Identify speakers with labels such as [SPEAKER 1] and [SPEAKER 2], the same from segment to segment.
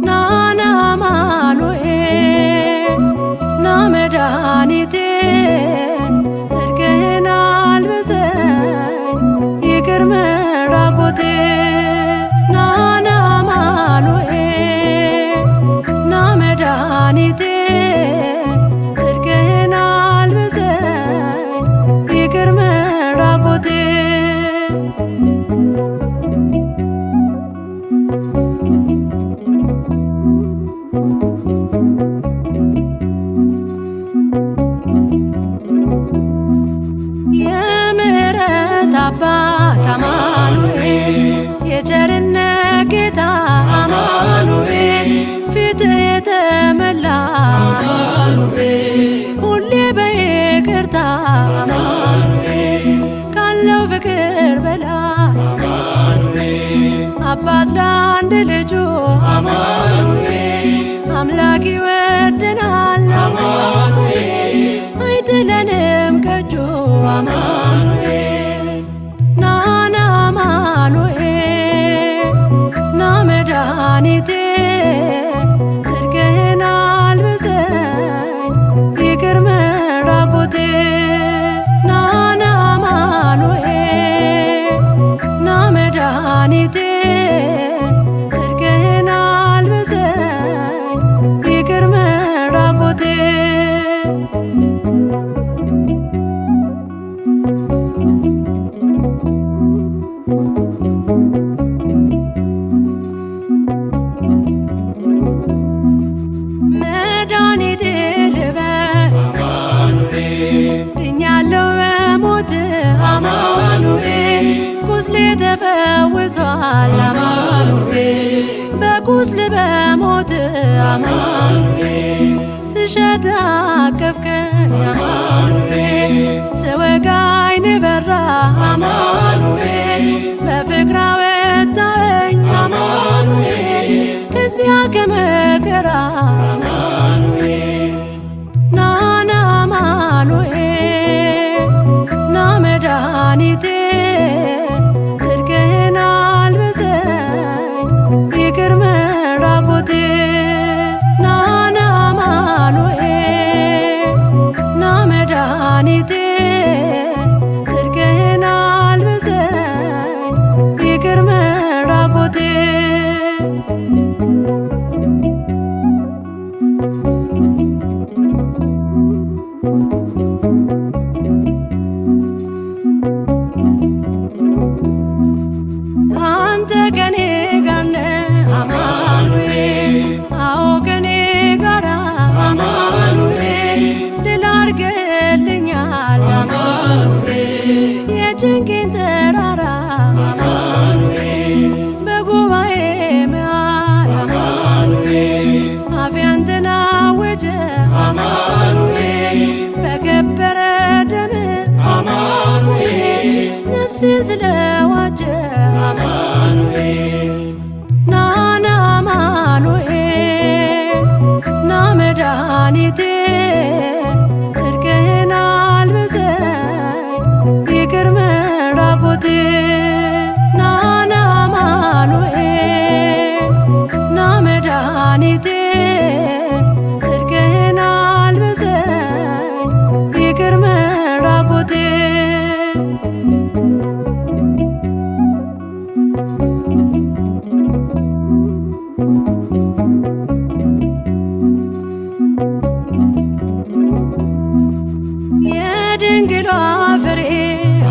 [SPEAKER 1] ናና አማኑኤል ና መድኃኒቴ ጽድቅህን አልብሰኝ ይቅር መራቆቴ። ናና አማኑኤል ና መድኃኒቴ ጽድቅህን አልብሰኝ ይቅር መራቆቴ። የምህረት አባት አማኑኤል የቸርነት ጌታ አማኑኤል ፊትህ የተመላ ሁሌ በይቅርታ ካለው ፍቅር በላይ አባት ለአንድ ልጁ አምላክ ይወደናል አይጥለንም ከእጁ ናና አማኑኤል ና መድኃኒቴ ጽድቅህን አልብሰኝ ይቅር መራቆቴ። ናና አማኑኤል ና መድኃኒቴ ጽድቅህን አልብሰኝ ይቅር መራቆቴ። መድኃኒቴ ልበል ድኛለሁ በሞት አማኑኤል ቁስሌ ተፈውሷል አማኑኤል በቁስል በሞት አማኑኤል ስሸት አቀፍከኝ አማኑኤል ስወጋኝ በራ አማኑኤል በፍቅር አወጣኸኝ አማኑኤል ከዚያ ከመከራ ናና አማኑኤል ና መድኃኒቴ ጽድቅህን አልብሰኝ ይቅር መራቆቴ። ናና አማኑኤል ና መድኃኒቴ ጽድቅህን አልብሰኝ ይቅር መራቆቴ። አንተ ከኔ ጋር ነህ አማኑኤል፣ አዎ ከኔ ጋር አማኑኤል፣ ድል አድርገህልኛል አማኑኤል፣ የጭንቄን ተራራ አማኑኤል፣ በጉባኤ መሃል አማኑኤል፣ አፌ አንተን አወጀ አማኑኤል፣ በከበረ ደምህ አማኑኤል፣ ነፍሴ ስለዋጀ ናና አማኑኤል ና መድኃኒቴ ጽድቅህን አልብሰኝ ይቅር መራቆቴ። ናና አማኑኤል ና መድኃኒቴ ጽድቅህን አልብሰኝ ይቅር መራቆቴ። የድንግሏ ፍሬ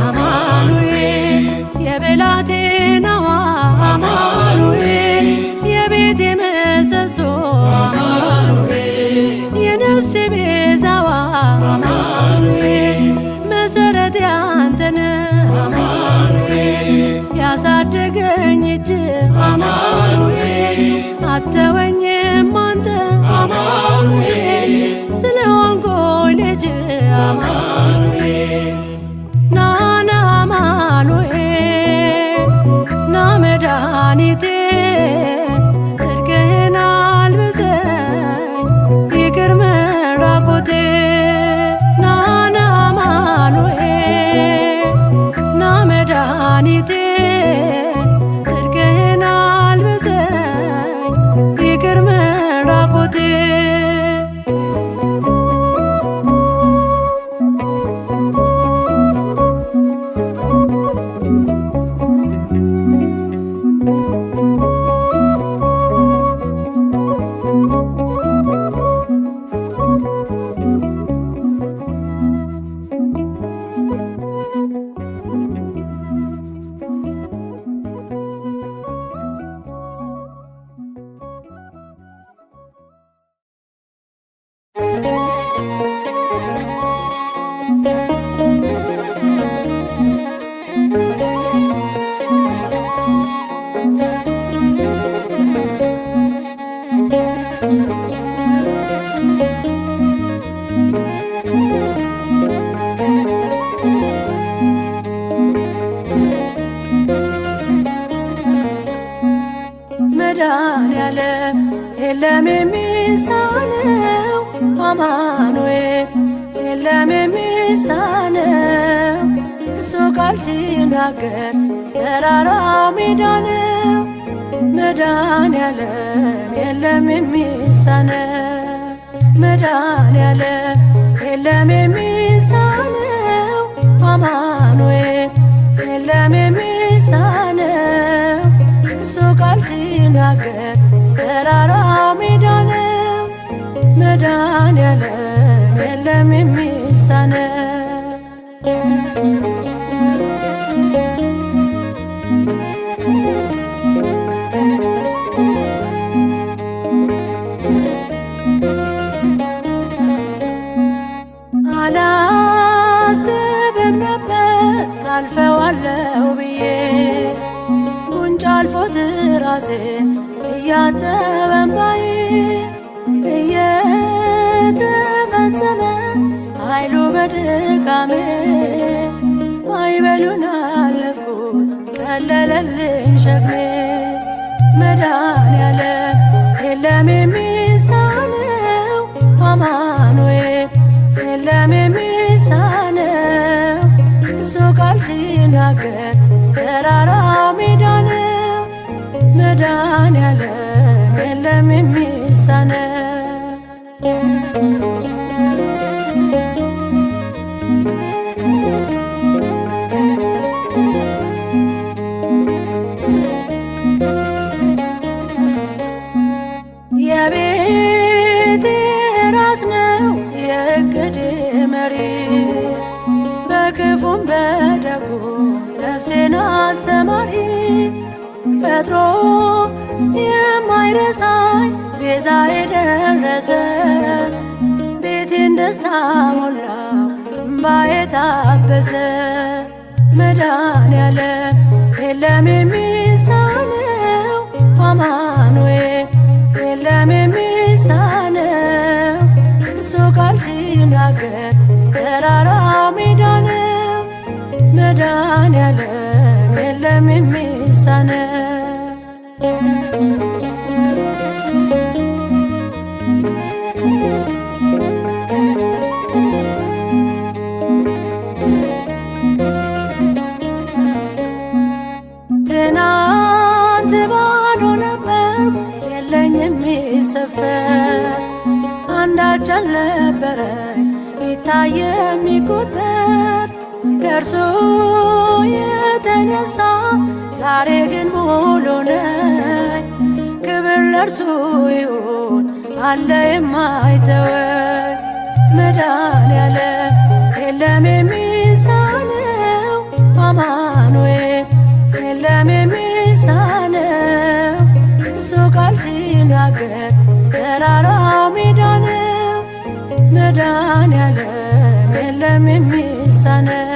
[SPEAKER 1] አማኑኤል የብላቴናዋ አማኑኤል የቤቴ ምሰሶ አማኑኤል የነፍሴ ቤዛዋ አማኑኤል መሰረት ያንተነ አማኑኤል ያሳደገኝ እጅ አማኑኤል አተወኝም አንተ አማኑኤል ናና አማኑኤል ና መድኃኒቴ ጽድቅህን አልብሰኝ ይቅር መራቆቴ ናና አማኑኤል ና መድኃኒቴ ጽድቅህን አልብሰኝ ይቅር መራቆቴ። መድኃኔዓለም የለም የሚሳነው አማኑኤል የለም የሚሳነው እርሱ ቃል ሲናገር ተራራው ሜዳ ነው። መድኃኔዓለም የለም የሚሳነው መድኃኔዓለም የለም የሚሳነው አማኑኤል የለም የሚሳነው እርሱ ቃል ሲናገር ተራራው ሜዳ ነው። መድኃኔዓለም የለም የሚሳነው። አላስብም ነበር አልፈዋለሁ ብዬ ጉንጭ አልፎት ራሴን እያጠበ እምባዬ እየተፈጸመ ኃይሉ በድካሜ ማዕበሉን አለፍኩት ቀለለልኝ ሸክሜ። መድኃኔዓለም የለም የሚሳነው አማኑኤል የለም የሚሳነው እርሱ ቃል ሲናገር ተራራው ሜዳ ነው። መድኃኔዓለም የለም የሚሳነው። የቤቴ ራስ ነው የእቅዴ መሪ በክፉም በደጉ ነፍሴን አስተማሪ ፈጥሮ የማይረሳኝ ቤዛዬ ደረሰ ቤቴን ደስታ ሞላው እምባዬ ታበሰ። መድኃኔዓለም የለም የሚሳነው አማኑኤል የለም የሚሳነው እርሱ ቃል ሲናገር ተራራው ሜዳ ነው። መድኃኔዓለም የለም የሚሳነው። ትናንት ባዶ ነበርኩ የለኝም የሚሰፈር አንዳች አልነበረኝ ሚታይ የሚቆጠር ከእርሱ የተነሳ ዛሬ ግን ሙሉ ነኝ። ክብር ለእርሱ ይሁን አለ የማይተወኝ መድኃኔዓለም የለም የሚሳነው አማኑኤል የለም የሚሳነው እርሱ ቃል ሲናገር ተራራው ሜዳ ነው። መድኃኔዓለም የለም የሚሳነው።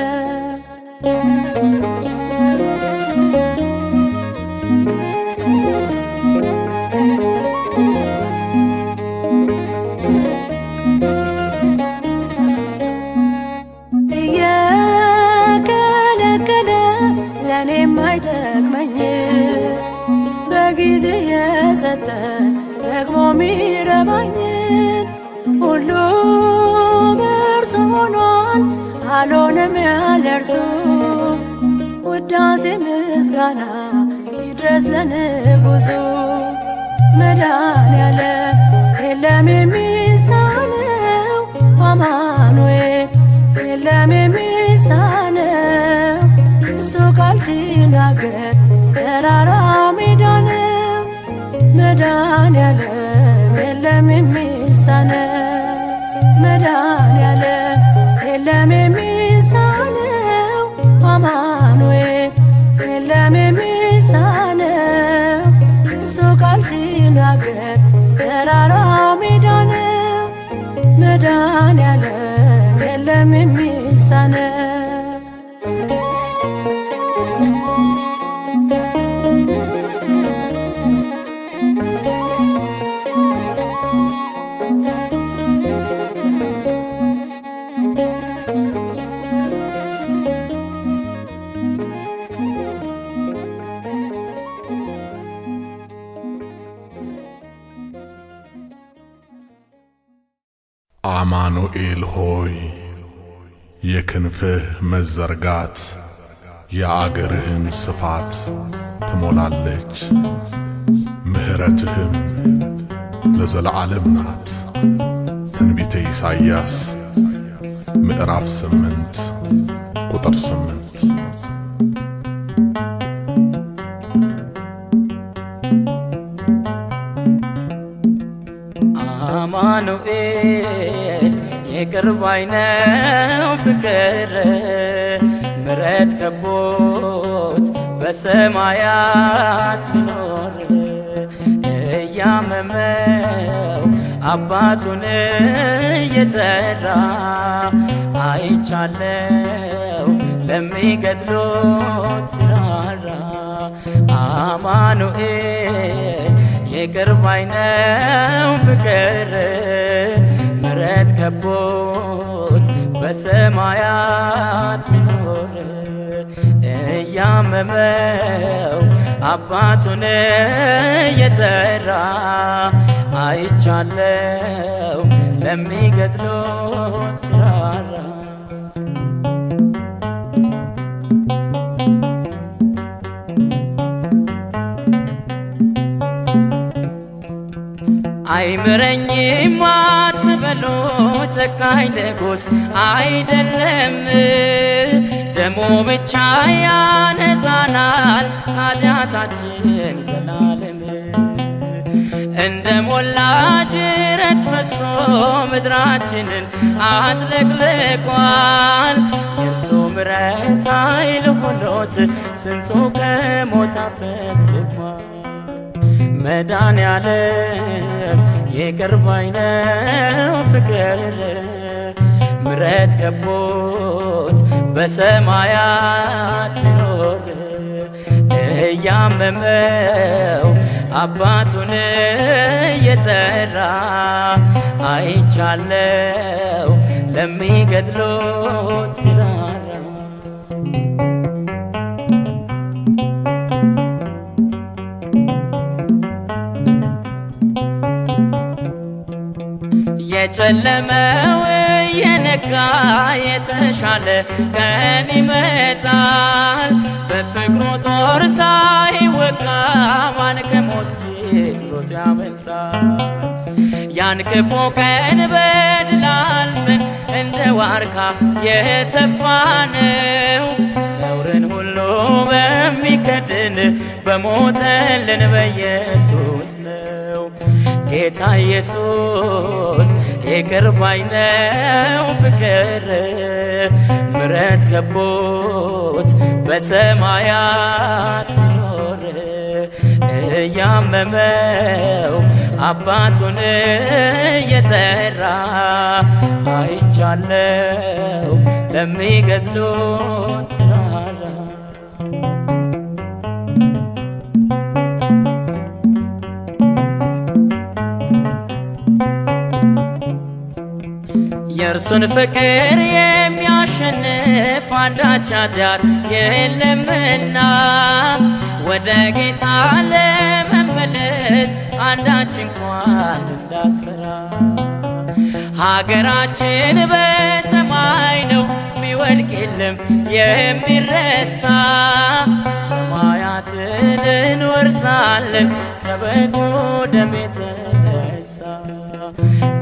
[SPEAKER 1] ደግሞ ሚረባኝን ሁሉ በእርሱ ሆኗል፣ አልሆንም ያለ እርሱ። ውዳሴ ምስጋና ይድረስ ለንጉሱ። መድኃኔዓለም የለም የሚሳነው፣ አማኑኤል የለም የሚሳነው። እሱ ቃል ሲናገር ተራራው ሜዳ ነው። መድኃኔዓለም የለም የሚሳነው፣ መድኃኔዓለም የለም የሚሳነው፣ አማኑኤል የለም የሚሳነው። እሱ ቃል ሲናገር ተራራው ሜዳ ነው። መድኃኔዓለም የለም የሚሳነው።
[SPEAKER 2] አማኑኤል ሆይ፣ የክንፍህ መዘርጋት የአገርህን ስፋት ትሞላለች፣ ምሕረትህም ለዘለዓለም ናት። ትንቢተ ኢሳይያስ ምዕራፍ 8 ቁጥር 8።
[SPEAKER 3] አማኑኤል ይቅር ባይ ነው ፍቅር፣ ምሕረት ከቦት በሰማያት ሚኖር፣ እያመመው አባቱን እየጠራ አይቻለው ለሚገድሉት ሲራራ። አማኑኤል ይቅር ባይ ነው ፍቅር፣ ምሕረት ከቦት በሰማያት ሚኖር፣ እያመመው አባቱን እየጠራ አይቻለው ለሚገድሉት ሲራራ። አይምረኝም አትበሉ፣ ጨካኝ ንጉሥ አይደለም፣ ደሙ ብቻ ያነጻናል ከኃጢአታችን ዘላለም። እንደ ሞላ ጅረት ፈሶ ምድራችንን አጥለቅልቋል። የእርሱ ምሕረት ኃይል ሆኖት ስንቱ ከሞት አፈትልቋል። መድኃኔዓለም ይቅር ባይ ነው ፍቅር፣ ምሕረት ከቦት በሰማያት ሚኖር፣ እያመመው አባቱን እየጠራ አይቻለው ለሚገድሉት ሲራራ። የጨለመው የነጋ የተሻለ ቀን ይመጣል። በፍቅሩ ጦር ሳይወጋ ማን ከሞት ፊት ሮጦ ያመልጣል? ያን ክፉ ቀን በድል አልፈን እንደ ዋርካ የሰፋነው ነውርን ሁሉ በሚከድን በሞተልን በኢየሱስ ነው። ጌታ ኢየሱስ ይቅር ባይ ነው ፍቅር፣ ምሕረት ከቦት በሰማያት ሚኖር፣ እያመመው አባቱን እየጠራ አይቻለው ለሚገድሉት ሲራራ። የእርሱን ፍቅር የሚያሸንፍ አንዳች ኃጢአት የለምና፣ ወደ ጌታ ለመመለስ አንዳች እንኳን እንዳትፈራ። ሀገራችን በሰማይ ነው፣ ሚወድቅ የለም የሚረሳ። ሰማያትን እንወርሳለን ከበጉ ደም የተነሳ።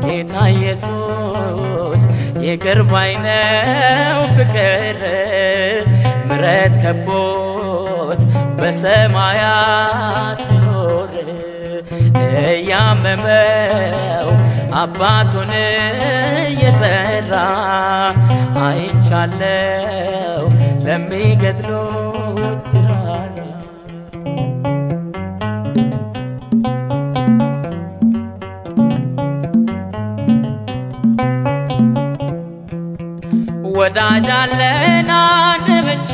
[SPEAKER 3] ጌታ ኢየሱስ ይቅር ባይ ነው ፍቅር፣ ምሕረት ከቦት በሰማያት ቢኖር፣ እያመመው አባቱን እየጠራ አይቻለው ለሚገድሉት ሲራራ። ወዳጅ አለን አንድ ብቻ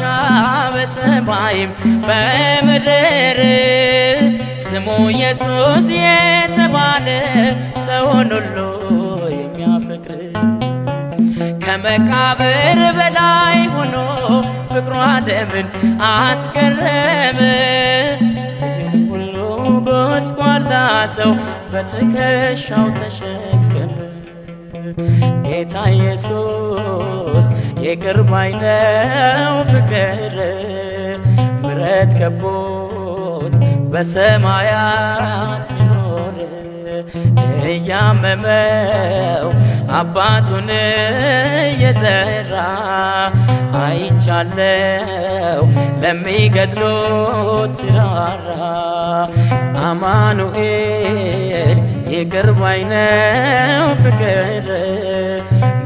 [SPEAKER 3] በሰማይም በምድር፣ ስሙ ኢየሱስ የተባለ ሰውን ሁሉ የሚያፈቅር። ከመቃብር በላይ ሆኖ ፍቅሩ ዓለምን አስገረመ። ይህን ሁሉ ጎስቋላ ሰው በትከሻው ተሸከመ። ጌታ ኢየሱስ ይቅር ባይ ነው ፍቅር፣ ምሕረት ከቦት በሰማያት ሚኖር፣ እያመመው አባቱን እየጠራ አይቻለው ለሚገድሉት ሲራራ። አማኑኤል ይቅር ባይ ነው ፍቅር፣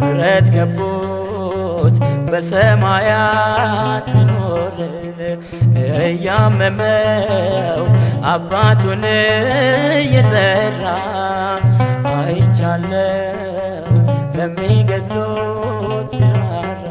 [SPEAKER 3] ምሕረት ከቦት በሰማያት ሚኖር፣ እያመመው አባቱን እየጠራ አይቻለው ለሚገድሉት ሲራራ።